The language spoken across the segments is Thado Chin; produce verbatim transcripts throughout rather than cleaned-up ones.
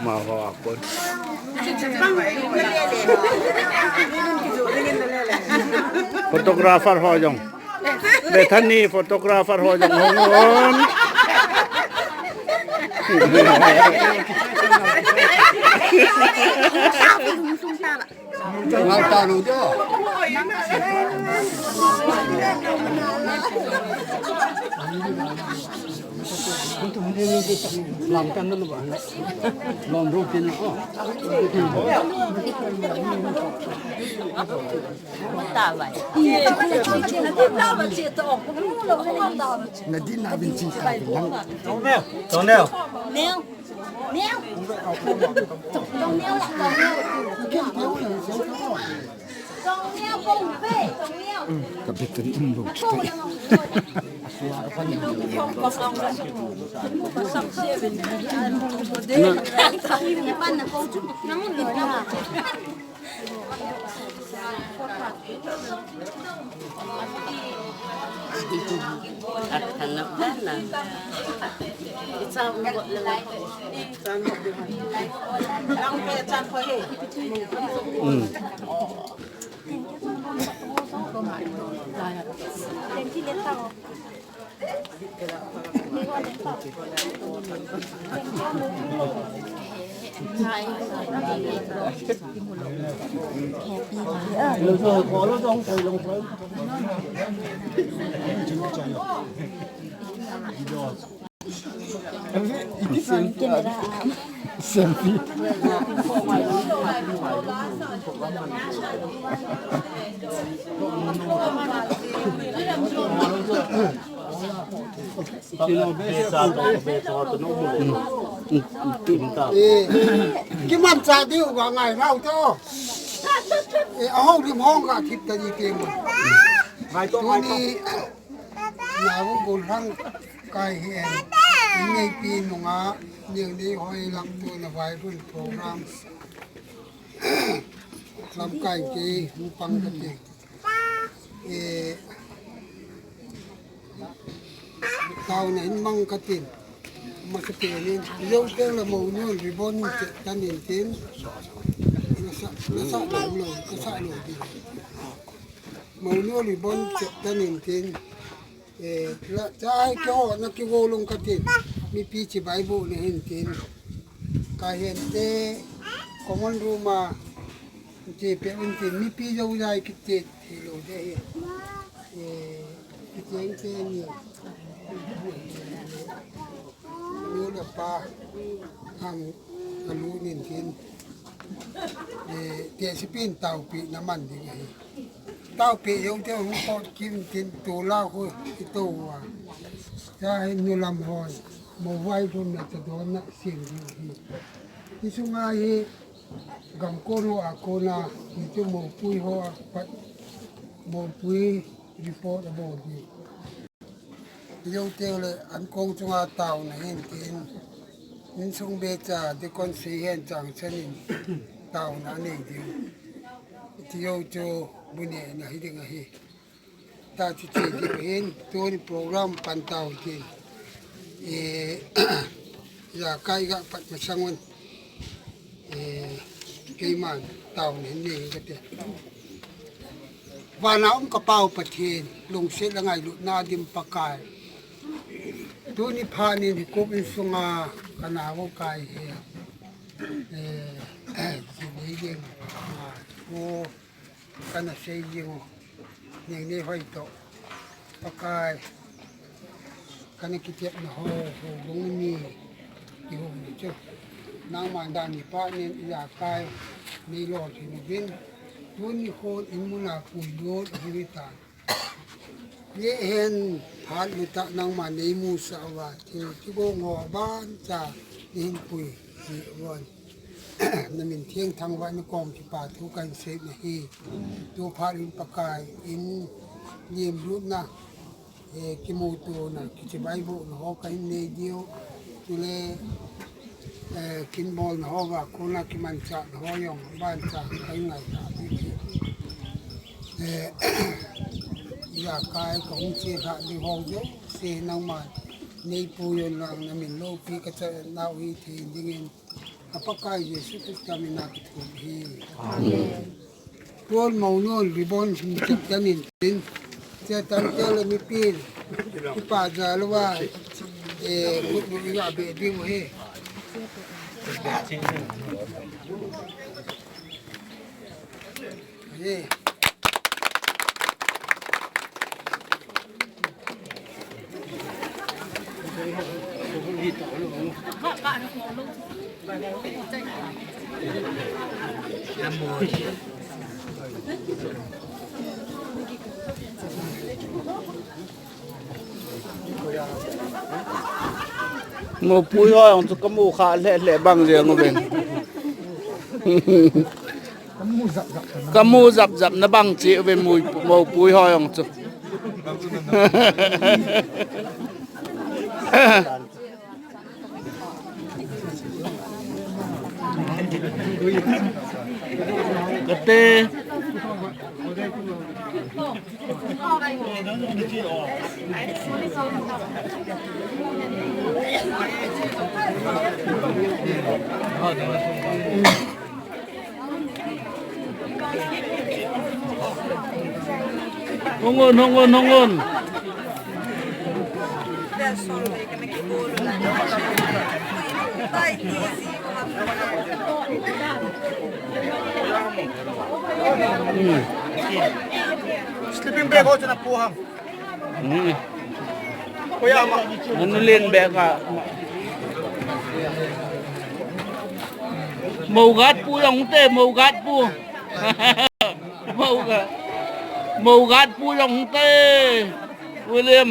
Maho akon. Photographer ho jong. Bethany photographer ho jong hung on. Lam tan na lu ba. Lom ro kin ko. Na din na bin chi ka bin. Tong neo. Tong neo. Neo. Neo. Tong neo la, tong neo. Tong neo, tong neo. Ka bit ka di um lo. Selfie. Eh, kimancha diu ka ngai rau to. Eh, ahong lim hong ka thip ta di ke mo. Tuni na bu bul hang kai hi en. Nei pi nunga, nei nei hoi lam tu na vai run program. Lam kai ke mu pang ka ti. Eh, Taona hin mang ka tin. Ma ka tin in. Yo teng la mo nu ribbon che tan in tin. Na sa, na sa lo lo, ka sa lo tin. Mo nu ribbon che tan in tin. Eh, la, cha ai ke ho na ki go long ka tin. Mipi chi Bible ne hin tin. Ka hin te common room a. Che pe un tin. Mipi jo jai ki te. Hello, de he. Eh, kicheng te ni. Nu le pa. Ang alu nin tin. Eh, te sipin taupi na man ding ahi. Taupi yo te hung pot kim tin tu la ko ito wa. Cha he nu lam hon. Mo vai ko na ta don na sin ding ahi. Isunga hi Gam kona a kona, hichu mopui ho a pat, mopui report a bol di. Yo teng le an kong chunga taona hin tin, insung becha, deacon sei hen chang chanin taona nei di. Ti yo chu bu nehna hi ding ahi. Ta chi chi di hin, tuni program pan tau tin. Eh, ya kai ga pat masang un. Eh, keiman taona nei ka te. Vana um ka Pau Pathen, lungset le ngailutna dim Pakai. Tuni phat in hi kup insunga ka nao kai hi. Eh, si nei ding, ah, ko Kana sei jing u, neng nei hoi toh. Pakai, kana kitepna ho, ho bung ni, kihou ni chu. Nangman dan ni pa nen ijakai, nei lolhin uvin, tuni khon in muna puilut ahi tan. Hihen phat luta nangman nei musah uva, thil kigong ho aban cha, nei hin pui hi uvin. Na min theng thangvah na kong kipa thu kahin sei nahi. Tu phat in Pakai in lim lutna, eh, kimutona, kichibai bohna ho kahin nei diu. Chule, eh, kin bolna ho va, kona kimanchahna ho jong, ban cha kahin ngai ta diu. Eh, ijakai kahung che kha diu ho jouse nangman Nei puiyin lang na min loupi ka cha nau hi thei dingin. A Pakai Jesu Christa mina kithum hi. Amen. Tuan mau non ribon hum chip danin tin. Tia tan tia le mi pin. Ipa ja lo wa. E, kut nu iga be bi mu he. He. Moupui ho jong chu kamu kha lheh lheh bang jeng uvin. Kamu jap jap na bang cheh uvin mui, moupui ho jong chu. Kate. Hung un, hung un, hung un. Hmm. Sleeping bag ho chu na pu ham. Hmm. Anu len bag a. Mou guard pu jong te, mou guard pu. Mou guard. Mou guard pu jong te. William.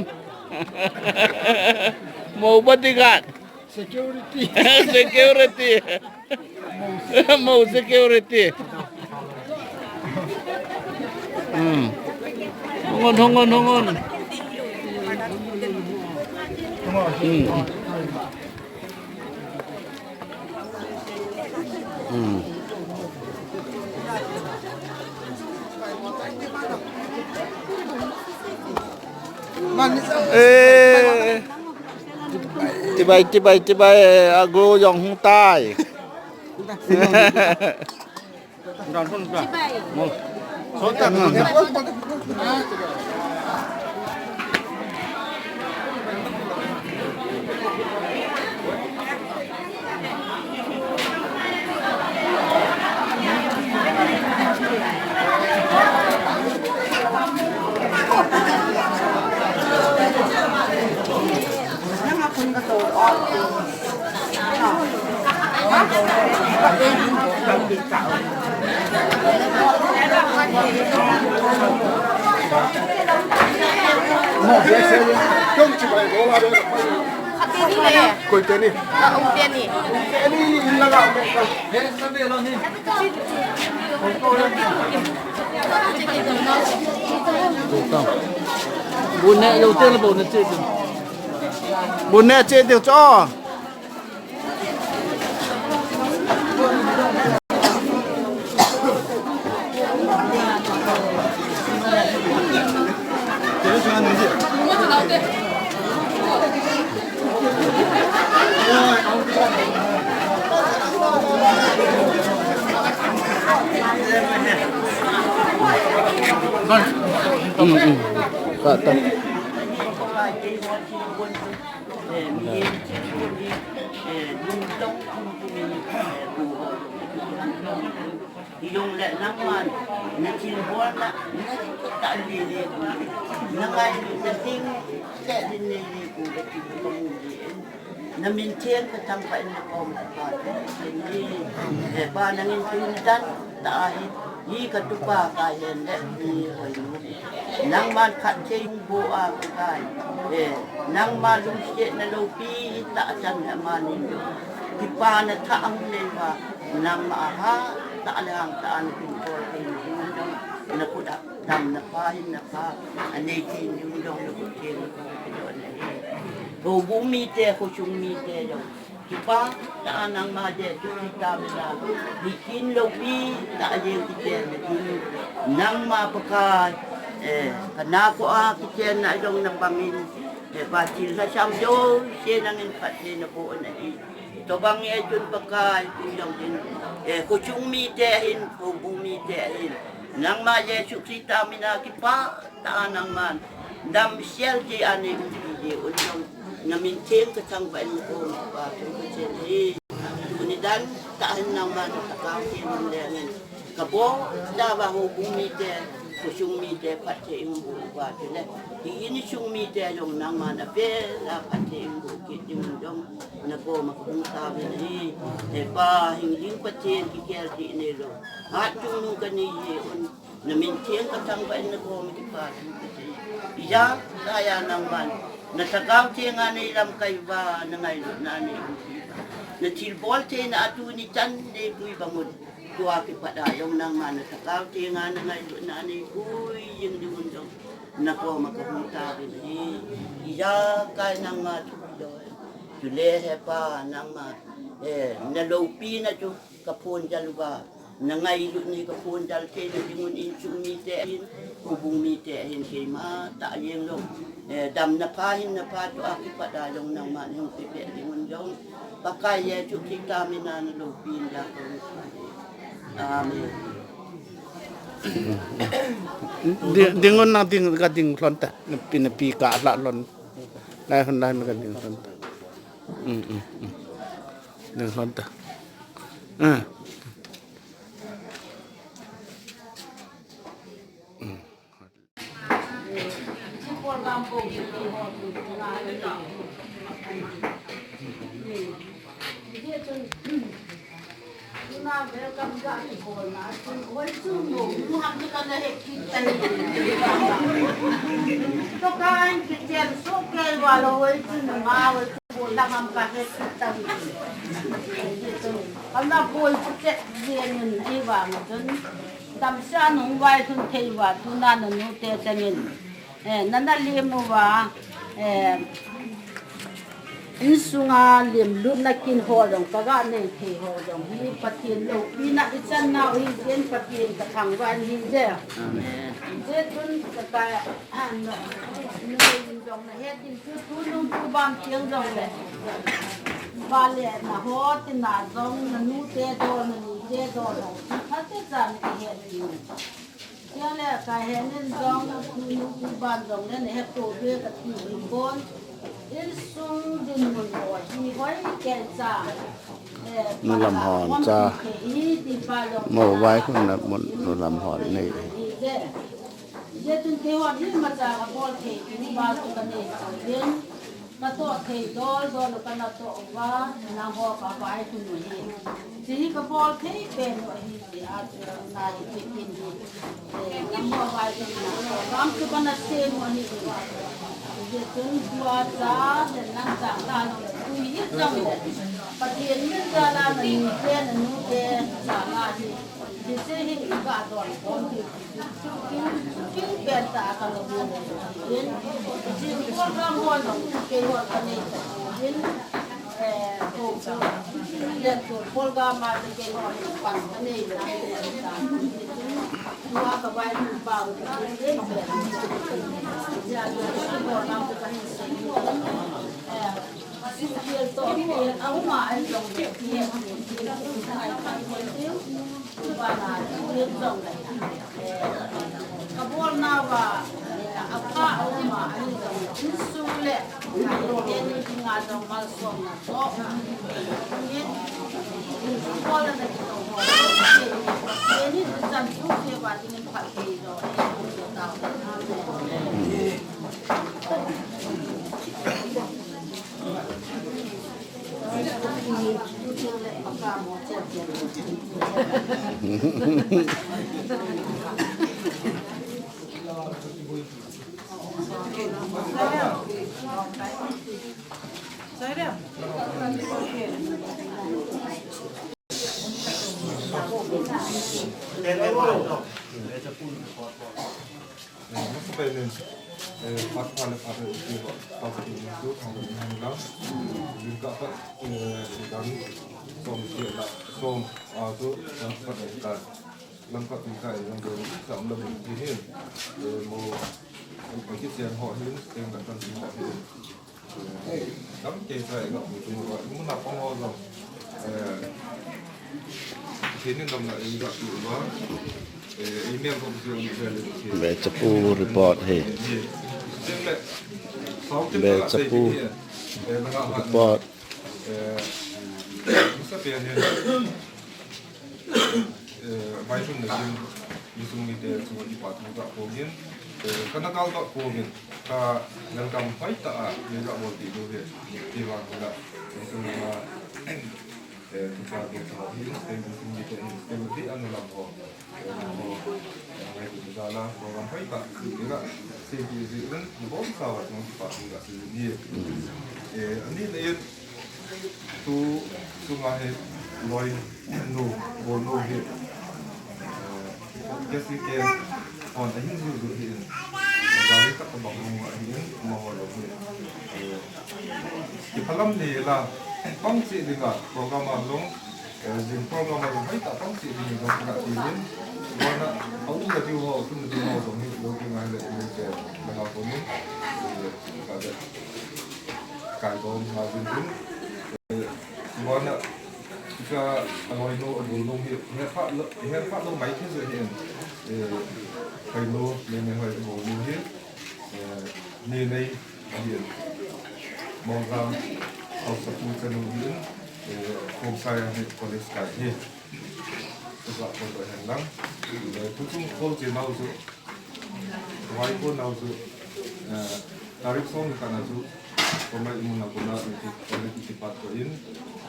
Mou bodyguard. Security. Security. Mou security. Hmm. Hung un, hung un, hung un. Hmm. Hmm. Eh. Chibai, chibai, chibai, agu jong hung tai. Koi teni? Ah, um teni. Teni, ilaga. Bu ne, yo te le bu ne che. Bu ne che de cho. Mm, mm. Ka ta. Hilong le nangman, na thilbol na, na ta le le ku, na ngai na ting, le din le le ku, le ting ku mu le. Na min theng ka thang pa in na kom ka pa, le le. Eh, pa nangin thil dan, ta hi, hi ka tupa ka hen le, hi hoi nu. Nangman khat thei bo a ka kai. Eh, nangma lungsetna loupi tah chan le ama nin. Kipana thah a hung nei uva, nangma a hatah le hangtah a na kinkol thei na ding jong, na khut a damna pha, hinna pha, anei thei ding jong na khut theng na kidoh na hi. Houbung mite, khosung mite jong. Kipah tah a nangma Jesu Christa min a, hitin loupi tah a jeng kichenna ding. Nangma Pakai, eh, ka nako a kichenna jong na pangin, He Pa, thil lhasam jouse nangin phatthei naboh nahi. Tobang e chun Pakai, tun jong hin, eh, khochung mite ahin, houbung mite ahin, nangma Jesu Christa mina kipah tah a nangman damsel thei a nei umpi jeh un jong, namin theng kathangvah in nakoma kipathu kachen ahi. Tuni dan tah hin nangma na Lhagao Theng in lengin, kabol tah uva houbung mite, khochung mite phatthei in umpi uva, chule hi insung mite jong nangma na vel a phatthei in umpi kit ding un jong nakoma kahung taovin ahi. He Pa, hing jing Pathen, kikhel ding neilou, hatchungnung kanei jeh un, namin theng kathangvah in nakoma kipathu kachen ahi. Ijakai a nangman na Lhagao Theng a nei lamkai uva, na ngailutna a nei umpi uva, na thilbol theina a tuni chan neipui bang un, tua kipat a jong nangma na Lhagao Theng a na ngailutna a neipui jing ding un jong nakoma kahung taovin ahi. Ijakai nangma thupilou, chule He Pa, nangma, eh, na loupina chu kaphonjal uva, na ngailutna hi kaphonjal theina ding un, insung mite ahin, houbung mite ahin, keima tah jeng jong, eh, damna pha hinna pha chu a kipat a jong nangman hung pepeh ding un jong, Pakai Jesu Christa mina na loupina kahin thum ahi. Amen. Ding, ding un nang ding, ka ding lhon ta. Na pi, na pi ka lha lhon. Lai lhon, lai lhon ka ding lhon ta. Mm, mm, mm. Ding lhon ta. Ah. Damsel a nung vailhun thei uva, tuna nanu te changin, eh, nana lem uva, eh, insunga lemlutna kin ho jong, kaga nei thei ho jong hi Pathen loupina ichan nau hi, jen Pathen kathangvah in ahi je. Amen. Je tun ka, ka, ah, no, no, jong nahet in, tu, tu nung tu ban tiang jong le. Ba le na ho, tina jong, nanu te do, nanu te do, no. Phatecha nahet in. Chule kahet in jong, tunu, tuban jong le nahet to ve kati hi kon. Insung dinmun ho hi hoi kei cha. Eh, Nu Lamhon cha. Mo vai khun na mun Nu Lamhon nei. Hi je. Hijeh chun keihon hi imacha kabol thei, tuba chu kanei uvin. Natoh thei dol dol u kanatoh uva, nangho kavaihom u ahi. Hiche hi kabol thei pen u ahi tia chu nai hiche pen hi, eh, nangho vaihomna program chu kana sem u ahi. Hijeh chun tua cha, nang cha ta nang tui hih jongle, Pathen min jal a nanu te, nanu te jal a hi. Hiche hi iga don khom thei. King, king pen tah a kalo mo. In, hiche program ho jong keihon kanei ta. In, eh, ko, ko, len ko, program a te keihon pan kanei le. Tua kavaihom pau, len pen. Ja, ja, ko lam ko kahin sei. Eh, Singkil toh, a um a, a jong le, a bana, a jong le. Ka bolna uva, a pha a um a, a jong le. Insung le, a ni dinga jong malsomna toh. Ni, insung bol na ki toh ho. Ni, ni chan tu ke ba ding phat ke jong. Amen. Kichen ho hin, teng da kan ho hin. Dam kei sa i ga pu chung ho, mun a pang ho jong. Eh, kei ni dam na i ga pu ba. Eh, email ko pu ong se le. Bechapu report hi. Teng le. Bechapu report. Eh, sa pe ni. Eh, vaihom na din, insung mite chunga kipa thu ka pogin, eh, kana kal ka pogin, ka welcome hoitah a, nei ka bol ti diu hi, ti vang ka, insung ma, eh, tu ka ke ka hi, eh, insung mite, eh, ti an lam ho, eh, ho, eh, tu jala, program hoitah, ti ka, se ti ji un, bom sa wa, kipa thu ka si ni, eh, ani le Tu, tunga hi, loi, nu, golnu hi, eh, K C K, hon, ahin ju ju hi in, gari khat kabang nung ahi in, amaho jong hi, eh, kiphalam le la, pang cheh dinga, program a jong, eh, jing program a jong, hoitah pang cheh ding jong ka ti in, wana, a um na diu ho, a um na diu ho jong hi, lo ki ngai le, le ke, le nga ko ni, eh, ka de. Kai dom ha jin jin. Eh, wana, ka aloi nu, agol nu hi, he pha lo, he pha lo mai thei jeh hin. Eh, kai nu, me me hoi agol nu hi. Eh, ne nei, hi. Mongram, Haosapu chanu hi. Eh, Khongsai hi college kai hi. Ka ko to hen lang. Eh, tu chung khol che nau chu. Vai ko nau chu, eh, tarik som ni kana chu, komai mun a kona, eh, ki, ki pat ko in,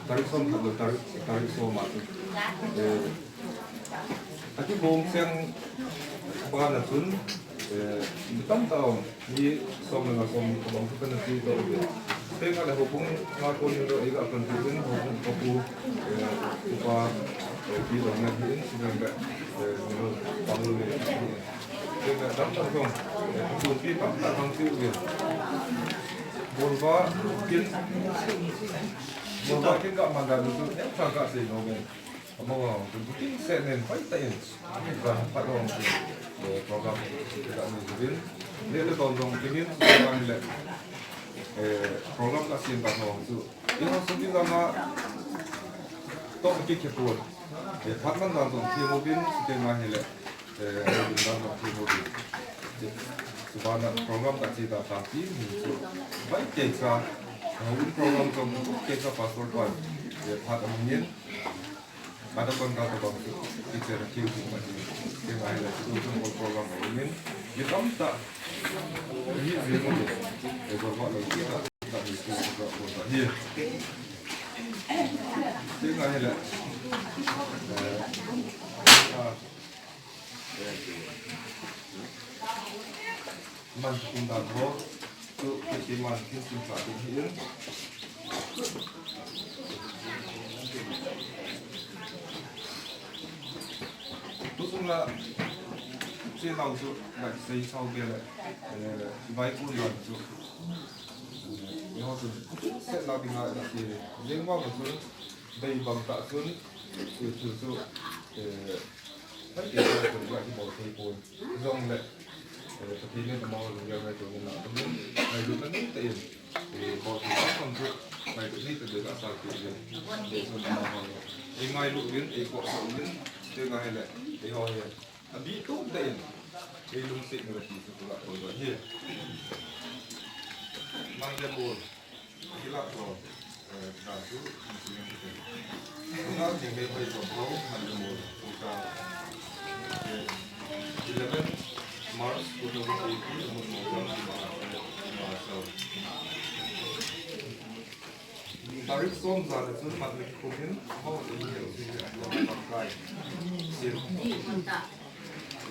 tarik som khat le tarik, tarik som a chu. Eh, aki bong seng bana chun, eh, mi tamtah um, mi som le nga som ni ko bang chu kana chu to. Tenga le hopung nga ko ni ro, eh, ka kan chu in, hopung ko pu, eh, upa, eh, ki dong na hi in, si dong le, eh, ni ro, pang le, Bolva kin, bolva kin ka manda du su, em sa ka sei no men. Amo wa, tu bukin se nen pai ta in. Ka pa dong su, eh, program ka ni bin. Ne le ton dong kin in, su ka ni le. Eh, program ka sin ka no su. Ino su kin ka ma, to ki ke pon. Eh, pat man dong dong ki mo bin, su ke ma hi le. Eh, program ka che ta tati, ni chu. Bai kei cha, eh, program jong kei cha pastor pa, eh, phat a hung in. Pada kon ka to bang chu, teacher ki chu ma chu. Kei ngai la chu, chu program a hung in. Ni tam ta, ni je mo, eh, ko ma lo ki ta, ta ni chu ko ko ta ni. Kei ngai la. Eh, ah. Man kum dan ho, tu kiti man kin kin sa kin hi in. Tu sung la, si lau su, la sei sau be la, eh, bai kun dan su. Eh, ho su, se la bi na la si, jeng ma su, dei bang ta su, tu su, eh, Hei, kei ko ko la ki bol thei pon. Jong le, eh, Pathen in amaho jong le ngai to na, to mun, ngai to na ni te in. Eh, bol thei pa kon to, ngai to ni te de ka sa ki le. Eh, so na ho. Eh, ngai lu in, eh, ko so in, te ngai le, eh, ho he. Abi to te in. Eh, lungset ni ti su la ko do he. Mang de bol. Eleven March two thousand eighteen, tarik som jan a chun mat le kum in, ho in le, in le, in le, kai. Sim.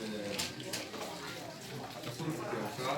Eh, asul sa,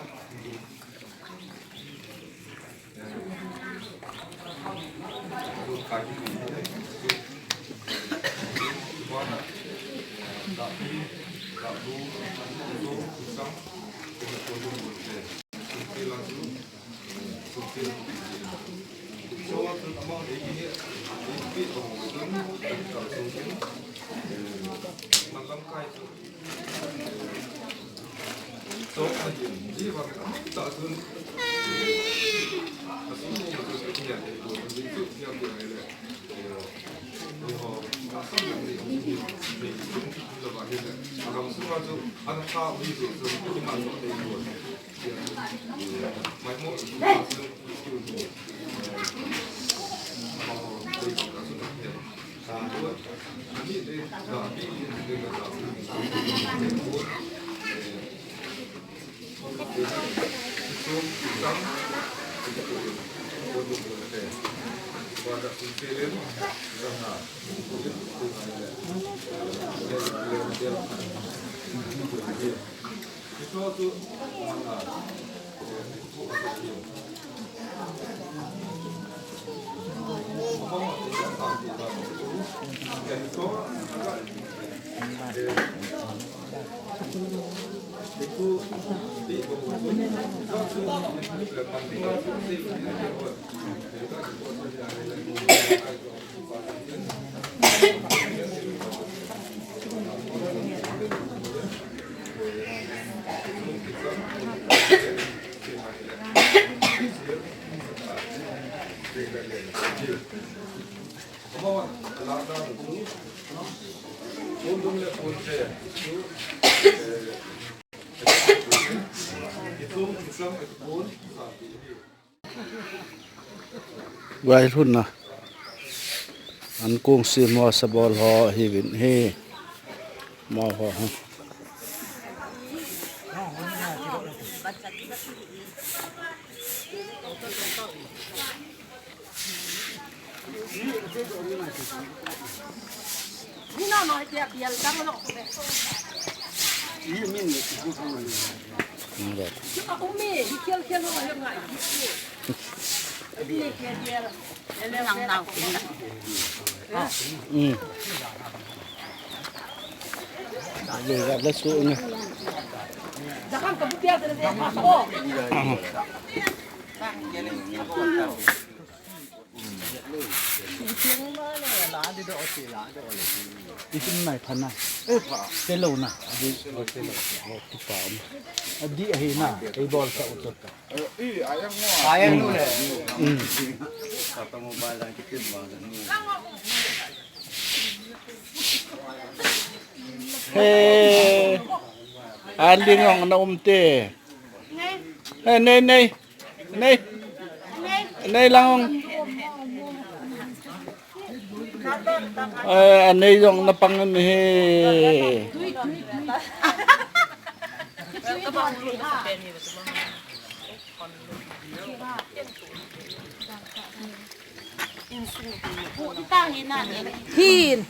Vailhun na. An kong si mo sa bol ho hi vin hi. Mo ho ha. Isin mai phana. Te lo na. Adi, te lo. Kipa um. Adi ahi na. Ei bol sa utot ka. Ayang nu le. He. Aling ong na um te. He, nei, nei. Nei. Nei lang. Eh, anei jong na pang in he. Hin.